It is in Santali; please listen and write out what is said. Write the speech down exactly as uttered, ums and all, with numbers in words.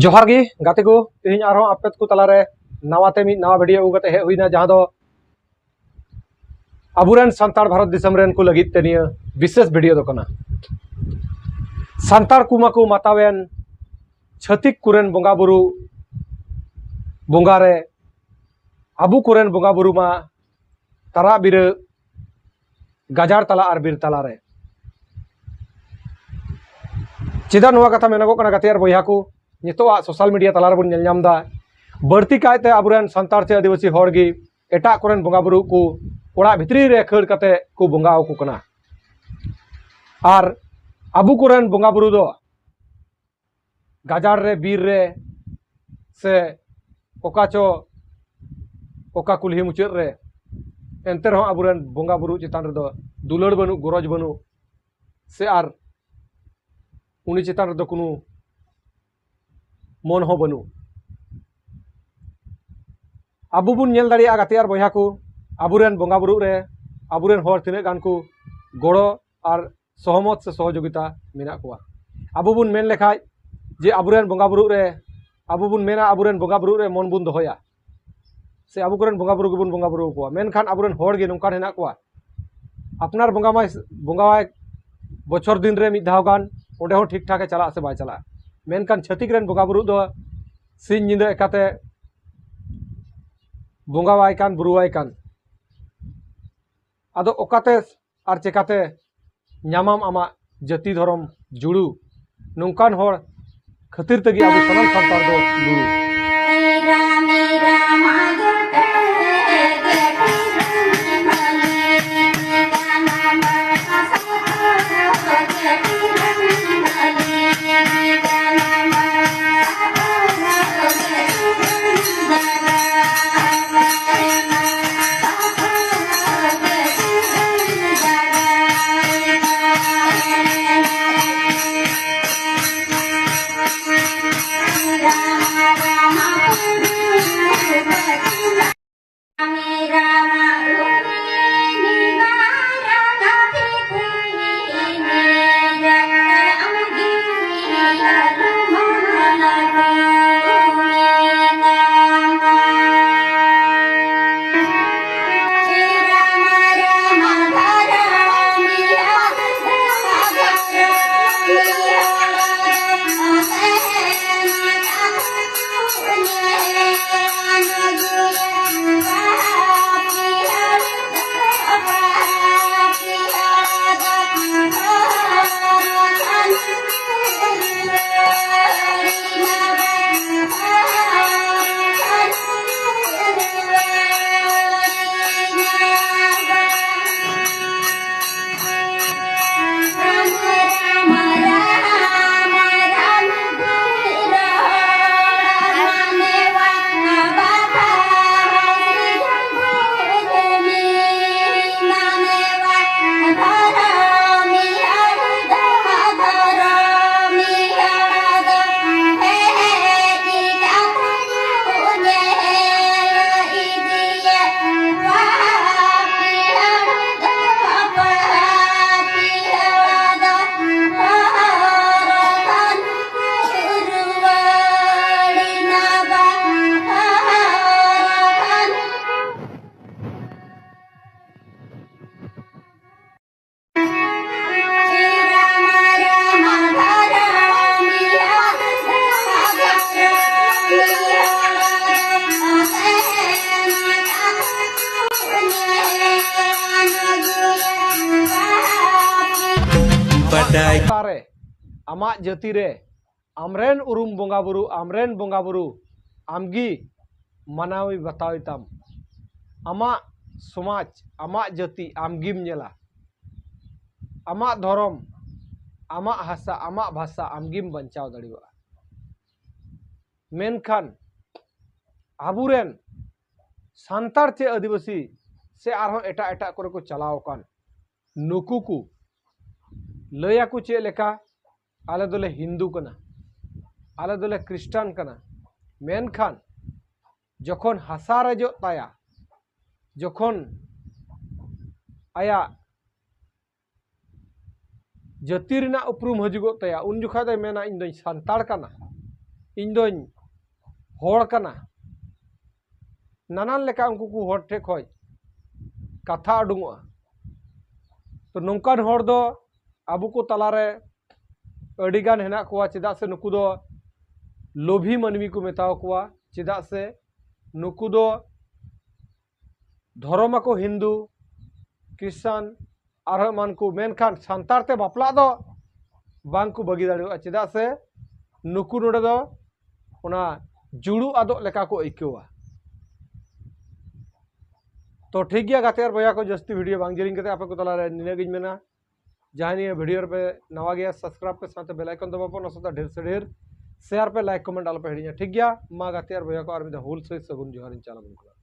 ᱡᱚᱦᱟᱨ ᱜᱮ ᱜᱟᱛᱮ ᱠᱚ, ᱛᱮᱦᱮᱧ ᱟᱨᱦᱚᱸ ᱟᱯᱮ ᱠᱚ ᱛᱟᱞᱟᱨᱮ ᱱᱟᱣᱟ ᱛᱮ ᱢᱤᱫ ᱱᱟᱣᱟ ᱵᱷᱤᱰᱤᱭᱳ ᱟᱹᱜᱩ ᱠᱟᱛᱮ ᱦᱮᱡ ᱦᱩᱭᱱᱟ, ᱡᱟᱦᱟᱸ ᱫᱚ ᱟᱵᱚᱨᱮᱱ ᱥᱟᱱᱛᱟᱲ ᱵᱷᱟᱨᱚᱛ ᱫᱤᱥᱚᱢ ᱨᱮᱱ ᱠᱚ ᱞᱟᱹᱜᱤᱫ ᱛᱮ ᱱᱤᱭᱟᱹ ᱵᱤᱥᱮᱥ ᱵᱷᱤᱰᱤᱭᱳ ᱫᱚ ᱠᱟᱱᱟ᱾ ᱥᱟᱱᱛᱟᱲ ᱠᱚ ᱢᱟᱠᱚ ᱢᱟᱛᱟᱣᱮᱱ ᱪᱷᱟᱹᱛᱤᱠ ᱠᱚᱨᱮᱱ ᱵᱚᱸᱜᱟ ᱵᱩᱨᱩ ᱵᱚᱸᱜᱟ ᱨᱮ, ᱟᱵᱚ ᱠᱚᱨᱮᱱ ᱵᱚᱸᱜᱟ ᱵᱩᱨᱩ ᱢᱟ ᱛᱟᱨᱟᱜ ᱵᱤᱨᱟᱹ ᱜᱟᱡᱟᱲ ᱛᱟᱞᱟ ᱟᱨ ᱵᱤᱨ ᱛᱟᱞᱟᱨᱮ᱾ ᱪᱮᱫᱟᱜ ᱱᱚᱣᱟ ᱠᱟᱛᱷᱟ ᱢᱮᱱᱚᱜᱚᱜ ᱠᱟᱱᱟ ᱜᱟᱛᱮ ᱟᱨ ᱵᱚᱭᱦᱟ ᱠᱚ? ᱱᱤᱛᱚᱜᱟᱜ ᱥᱳᱥᱟᱞ ᱢᱤᱰᱤᱭᱟ ᱛᱟᱞᱟ ᱨᱮᱵᱚᱱ ᱧᱮᱞ ᱧᱟᱢ ᱮᱫᱟ, ᱵᱟᱹᱲᱛᱤ ᱠᱟᱭᱛᱮ ᱟᱵᱚᱨᱮᱱ ᱥᱟᱱᱛᱟᱲ ᱥᱮ ᱟᱹᱫᱤᱵᱟᱹᱥᱤ ᱦᱚᱲ ᱜᱮ ᱮᱴᱟᱜ ᱠᱚᱨᱮᱱ ᱵᱚᱸᱜᱟ ᱵᱩᱨᱩ ᱠᱚ ᱚᱲᱟᱜ ᱵᱷᱤᱛᱨᱤ ᱨᱮ ᱠᱷᱟᱹᱲ ᱠᱟᱛᱮ ᱠᱚ ᱵᱚᱸᱜᱟ ᱟᱠᱚ ᱠᱟᱱᱟ᱾ ᱟᱨ ᱟᱵᱚ ᱠᱚᱨᱮᱱ ᱵᱚᱸᱜᱟ ᱵᱩᱨᱩ ᱫᱚ ᱜᱟᱡᱟᱲ ᱨᱮ, ᱵᱤᱨ ᱨᱮ, ᱥᱮ ᱚᱠᱟ ᱪᱚ ᱚᱠᱟ ᱠᱩᱞᱦᱤ ᱢᱩᱪᱟᱹᱫ ᱨᱮ, ᱮᱱᱛᱮ ᱨᱮᱦᱚᱸ ᱟᱵᱚᱨᱮᱱ ᱵᱚᱸᱜᱟ ᱵᱩᱨᱩ ᱪᱮᱛᱟᱱ ᱨᱮᱫᱚ ᱫᱩᱞᱟᱹᱲ ᱵᱟᱹᱱᱩᱜ, ᱜᱚᱨᱚᱡᱽ ᱵᱟᱹᱱᱩᱜ, ᱥᱮ ᱟᱨ ᱩᱱᱤ ᱪᱮᱛᱟᱱ ᱨᱮᱫᱚ ᱠᱳᱱᱳ ᱢᱚᱱ ᱦᱚᱸ ᱵᱟᱹᱱᱩᱜ᱾ ᱟᱵᱚ ᱵᱚᱱ ᱧᱮᱞ ᱫᱟᱲᱮᱭᱟᱜᱼᱟ ᱜᱟᱛᱮ ᱟᱨ ᱵᱚᱭᱦᱟ ᱠᱚ, ᱟᱵᱚᱨᱮᱱ ᱵᱚᱸᱜᱟ ᱵᱩᱨᱩ ᱨᱮ ᱟᱵᱚᱨᱮᱱ ᱦᱚᱲ ᱛᱤᱱᱟᱹᱜ ᱜᱟᱱ ᱠᱚ ᱜᱚᱲᱚ ᱟᱨ ᱥᱚᱦᱚᱢᱚᱛ ᱥᱮ ᱥᱚᱦᱚᱡᱳᱜᱤᱛᱟ ᱢᱮᱱᱟᱜ ᱠᱚᱣᱟ᱾ ᱟᱵᱚ ᱵᱚᱱ ᱢᱮᱱ ᱞᱮᱠᱷᱟᱡ ᱡᱮ ᱟᱵᱚᱨᱮᱱ ᱵᱚᱸᱜᱟ ᱵᱩᱨᱩ ᱨᱮ, ᱟᱵᱚ ᱵᱚᱱ ᱢᱮᱱᱟ ᱟᱵᱚᱨᱮᱱ ᱵᱚᱸᱜᱟ ᱵᱩᱨᱩ ᱨᱮ ᱢᱚᱱ ᱵᱚᱱ ᱫᱚᱦᱚᱭᱟ, ᱥᱮ ᱟᱵᱚ ᱠᱚᱨᱮᱱ ᱵᱚᱸᱜᱟ ᱵᱩᱨᱩ ᱜᱮᱵᱚᱱ ᱵᱚᱸᱜᱟ ᱵᱩᱨᱩ ᱟᱠᱚᱣᱟ, ᱢᱮᱱᱠᱷᱟᱱ ᱟᱵᱚᱨᱮᱱ ᱦᱚᱲ ᱜᱮ ᱱᱚᱝᱠᱟᱱ ᱦᱮᱱᱟᱜ ᱠᱚᱣᱟ, ᱟᱯᱱᱟᱨ ᱵᱚᱸᱜᱟ ᱢᱟᱭ ᱵᱚᱸᱜᱟᱣᱟᱭ ᱵᱚᱪᱷᱚᱨ ᱫᱤᱱ ᱨᱮ ᱢᱤᱫ ᱫᱷᱟᱣ ᱜᱟᱱ, ᱚᱸᱰᱮ ᱦᱚᱸ ᱴᱷᱤᱠ ᱴᱷᱟᱠ ᱮ ᱪᱟᱞᱟᱜ ᱥᱮ ᱵᱟᱭ ᱪᱟᱞᱟᱜᱼᱟ, ᱢᱮᱱᱠᱷᱟᱱ ᱪᱷᱟᱹᱛᱤᱠ ᱨᱮᱱ ᱵᱚᱸᱜᱟ ᱵᱩᱨᱩ ᱫᱚ ᱥᱤᱧ ᱧᱤᱫᱟᱹ ᱮᱠᱟᱛᱮ ᱵᱚᱸᱜᱟᱣᱟᱭ ᱠᱟᱱ, ᱵᱩᱨᱩᱣᱟᱭ ᱠᱟᱱ᱾ ᱟᱫᱚ ᱚᱠᱟᱛᱮ ᱟᱨ ᱪᱮᱠᱟᱛᱮ ᱧᱟᱢᱟᱢ ᱟᱢᱟᱜ ᱡᱟᱹᱛᱤ ᱫᱷᱚᱨᱚᱢ ᱡᱩᱲᱩ? ᱱᱚᱝᱠᱟᱱ ᱦᱚᱲ ᱠᱷᱟᱹᱛᱤᱨ ᱛᱮᱜᱮ ᱟᱵᱚ ᱥᱟᱱᱟᱢ ᱥᱟᱱᱛᱟᱲ ᱫᱚ ᱞᱩᱲᱩ᱾ ᱟᱢᱟᱜ ᱡᱟᱹᱛᱤ ᱨᱮ ᱟᱢᱨᱮᱱ ᱩᱨᱩᱢ ᱵᱚᱸᱜᱟ ᱵᱩᱨᱩ, ᱟᱢᱨᱮᱱ ᱵᱚᱸᱜᱟ ᱵᱩᱨᱩ ᱟᱢᱜᱮ ᱢᱟᱱᱟᱣᱤ ᱵᱟᱛᱟᱣᱤ ᱛᱟᱢ᱾ ᱟᱢᱟᱜ ᱥᱚᱢᱟᱡᱽ, ᱟᱢᱟᱜ ᱡᱟᱹᱛᱤ ᱟᱢᱜᱮᱢ ᱧᱮᱞᱟ᱾ ᱟᱢᱟᱜ ᱫᱷᱚᱨᱚᱢ, ᱟᱢᱟᱜ ᱦᱟᱥᱟ, ᱟᱢᱟᱜ ᱵᱷᱟᱥᱟ ᱟᱢᱜᱮᱢ ᱵᱟᱧᱪᱟᱣ ᱫᱟᱲᱮᱭᱟᱜᱼᱟ᱾ ᱢᱮᱱᱠᱷᱟᱱ ᱟᱵᱚᱨᱮᱱ ᱥᱟᱱᱛᱟᱲ ᱪᱮ ᱟᱹᱫᱤᱵᱟᱹᱥᱤ ᱥᱮ ᱟᱨᱦᱚᱸ ᱮᱴᱟᱜ ᱮᱴᱟᱜ ᱠᱚᱨᱮ ᱠᱚ ᱪᱟᱞᱟᱣ ᱟᱠᱟᱱ ᱱᱩᱠᱩ ᱠᱚ ᱞᱟᱹᱭᱟᱠᱚ ᱪᱮᱫ ᱞᱮᱠᱟ, ᱟᱞᱮ ᱫᱚᱞᱮ ᱦᱤᱱᱫᱩ ᱠᱟᱱᱟ, ᱟᱞᱮ ᱫᱚᱞᱮ ᱠᱷᱨᱤᱥᱴᱟᱱ ᱠᱟᱱᱟ, ᱢᱮᱱᱠᱷᱟᱱ ᱡᱚᱠᱷᱚᱱ ᱦᱟᱥᱟ ᱨᱮᱡᱚᱜ ᱛᱟᱭᱟ, ᱡᱚᱠᱷᱚᱱ ᱟᱭᱟᱜ ᱡᱟᱹᱛᱤ ᱨᱮᱱᱟᱜ ᱩᱯᱨᱩᱢ ᱦᱤᱡᱩᱜᱚᱜ ᱛᱟᱭᱟ, ᱩᱱ ᱡᱚᱠᱷᱟᱡ ᱫᱚᱭ ᱢᱮᱱᱟ, "ᱤᱧ ᱫᱚᱧ ᱥᱟᱱᱛᱟᱲ ᱠᱟᱱᱟ, ᱤᱧ ᱫᱚᱧ ᱦᱚᱲ ᱠᱟᱱᱟ᱾" ᱱᱟᱱᱟᱱ ᱞᱮᱠᱟ ᱩᱱᱠᱩ ᱠᱚ ᱦᱚᱲ ᱴᱷᱮᱡ ᱠᱷᱚᱡ ᱠᱟᱛᱷᱟ ᱩᱰᱩᱝᱚᱜᱼᱟ᱾ ᱛᱚ ᱱᱚᱝᱠᱟᱱ ᱦᱚᱲ ᱫᱚ ᱟᱵᱚ ᱠᱚ ᱛᱟᱞᱟᱨᱮ ᱟᱹᱰᱤᱜᱟᱱ ᱦᱮᱱᱟᱜ ᱠᱚᱣᱟ, ᱪᱮᱫᱟᱜ ᱥᱮ ᱱᱩᱠᱩ ᱫᱚ ᱞᱳᱵᱷᱤ ᱢᱟᱹᱱᱢᱤ ᱠᱚ ᱢᱮᱛᱟᱣ ᱠᱚᱣᱟ, ᱪᱮᱫᱟᱜ ᱥᱮ ᱱᱩᱠᱩ ᱫᱚ ᱫᱷᱚᱨᱚᱢ ᱟᱠᱚ ᱦᱤᱱᱫᱩ, ᱠᱷᱨᱤᱥᱴᱟᱱ, ᱟᱨᱦᱚᱸ ᱮᱢᱟᱱ ᱠᱚ, ᱢᱮᱱᱠᱷᱟᱱ ᱥᱟᱱᱛᱟᱲ ᱛᱮ ᱵᱟᱯᱞᱟᱜ ᱫᱚ ᱵᱟᱝ ᱠᱚ ᱵᱟᱹᱜᱤ ᱫᱟᱲᱮᱭᱟᱜᱼᱟ, ᱪᱮᱫᱟᱜ ᱥᱮ ᱱᱩᱠᱩ ᱱᱚᱰᱮ ᱫᱚ ᱚᱱᱟ ᱡᱩᱲᱩ ᱟᱫᱚᱜ ᱞᱮᱠᱟ ᱠᱚ ᱟᱹᱭᱠᱟᱹᱣᱟ᱾ ᱛᱚ ᱴᱷᱤᱠ ᱜᱮᱭᱟ ᱜᱟᱛᱮ ᱟᱨ ᱵᱚᱭᱦᱟ ᱠᱚ, ᱡᱟᱹᱥᱛᱤ ᱵᱷᱤᱰᱤᱭᱳ ᱵᱟᱝ ᱡᱮᱞᱮᱧ ᱠᱟᱛᱮ ᱟᱯᱮ ᱠᱚ ᱛᱟᱞᱟᱨᱮ ᱱᱤᱱᱟᱹᱜ ᱜᱤᱧ ᱢᱮᱱᱟ᱾ ᱡᱟᱦᱟᱸᱭ ᱱᱤᱭᱟᱹ ᱵᱷᱤᱰᱤᱭᱳ ᱨᱮᱯᱮ ᱱᱟᱣᱟ ᱜᱮᱭᱟ, ᱥᱟᱵᱥᱠᱨᱟᱭᱤᱵ ᱯᱮ, ᱥᱟᱶᱛᱮ ᱵᱮᱞ ᱟᱭᱠᱚᱱ ᱫᱟᱵᱟᱣ ᱯᱮ, ᱚᱱᱟ ᱥᱟᱶᱛᱮ ᱰᱷᱮᱨ ᱥᱮ ᱰᱷᱮᱨ ᱥᱮᱭᱟᱨ ᱯᱮ, ᱞᱟᱭᱤᱠ ᱠᱚᱢᱮᱱᱴ ᱟᱞᱚᱯᱮ ᱦᱤᱲᱤᱧᱟ, ᱴᱷᱤᱠ ᱜᱮᱭᱟ? ᱢᱟ ᱜᱟᱛᱮ ᱟᱨ ᱵᱚᱭᱦᱟ ᱠᱚ, ᱟᱨ ᱢᱤᱫ ᱫᱷᱟᱣ ᱦᱩᱞ ᱥᱟᱹᱭ ᱥᱟᱹᱜᱩᱱ ᱡᱚᱦᱟᱨ ᱤᱧ ᱪᱟᱞ ᱟᱵᱚᱱ ᱠᱟᱱᱟ᱾